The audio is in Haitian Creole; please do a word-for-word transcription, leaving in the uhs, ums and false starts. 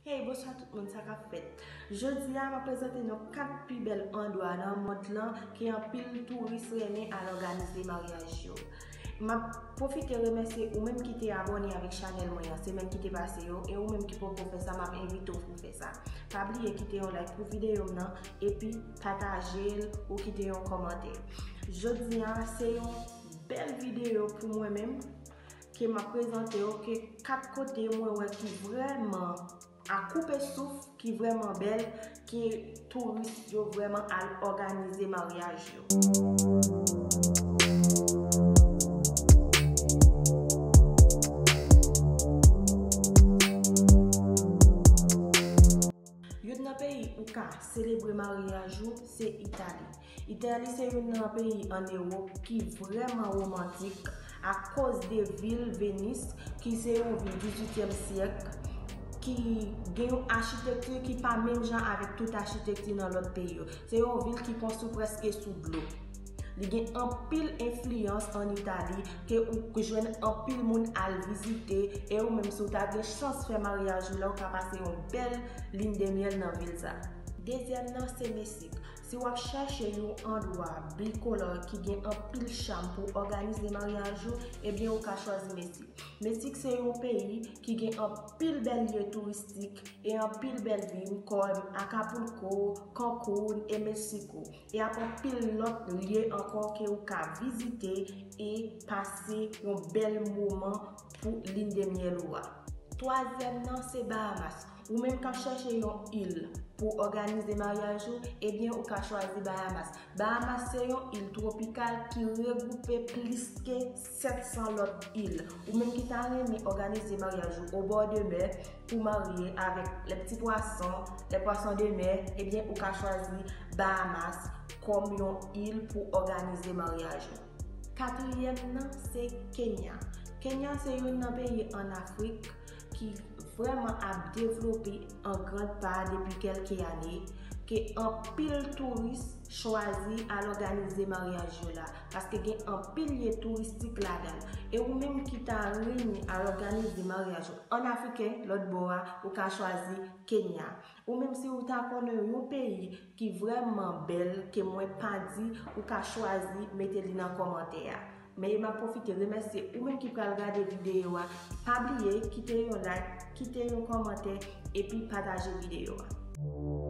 Hey, bonswa tout moun, sa k ap fèt? Jodi a, m ap prezante nou kat pi bèl andwa nan mond lan ke anpil touris renmen al òganize maryaj yo. M ap pwofite remèsye ou menm ki te abòne avèk chanèl mwen an semèn ki te pase yo, e ou menm ki poko fè sa, m ap envite w pou fè sa. Pa bliye kite yon like pou videyo m nan, epi pataje l ou kite yon kòmantè. Jodi a, se yon bèl videyo pou mwen menm ke m ap prezante w, ke kat kote mwen wè ki vrèman a koupe souf, ki vrèman bèl, ke touris yo vrèman al òganize maryaj yo. Youn nan peyi ou ka selebre maryaj ou, se Itali. Itali se youn nan peyi ann Ewòp ki vrèman womantik akoz de vil Venis, ki se yon vil dizuityèm syèk, ki gen yon achitekti ki pa menm jan avèk tout achitekti nan lòt peyi yo. Se yon vil ki konstwi prèske sou dlo. Li gen anpil enfliyans ann Itali, ke ou jwenn anpil moun al vizite, e ou menm si w ta gen chans fè maryaj ou la, ou ka pase yon bèl lin de myèl nan vil sa. Dezyèm nan se Meksik. Si w ap chèche yon andwa bikolò ki gen anpil cham pou òganize maryaj ou, ebyen ou ka chwazi Meksik. Meksik se yon peyi ki gen anpil bèl lye touristik e anpil bèl vil kòm Acapulco, Cancun e Mexico. E ap anpil lòt lye ankò ke ou ka vizite e pase yon bèl moman pou lin de myèl ou a. Twazyèm nan se Bahamas. Ou menm k ap chèche yon il pou òganize maryaj ou, ebyen ou ka chwazi Bahamas. Bahamas se yon il twopikal ki regwoupe plis ke sèt san lòt il. Ou menm ki ta renmen òganize maryaj ou o bò de mè pou marye avèk les petits poissons, les poissons de mer, ebyen ou ka chwazi Bahamas kòm yon il pou òganize maryaj ou. Katriyèm nan se Kenya. Kenya se youn nan peyi ann Afrik ki vrèman ap devlope an gran pa depi kèlke ane, ke anpil touris chwazi al òganize maryaj yo la, paske gen anpil lye touristik ladan l. E ou menm ki ta renmen al òganize maryaj ou ann Afriken, lòt bò a, ou ka chwazi Kenya. Ou menm si ou ta konnen yon peyi ki vrèman bèl ke mwen pa di, ou ka chwazi mete li nan kòmantè a. Men m ap pwofite remèsye ou menm ki pral gade videyo a. Pa bliye kite yon like, kite yon kòmantè, epi pataje videyo a.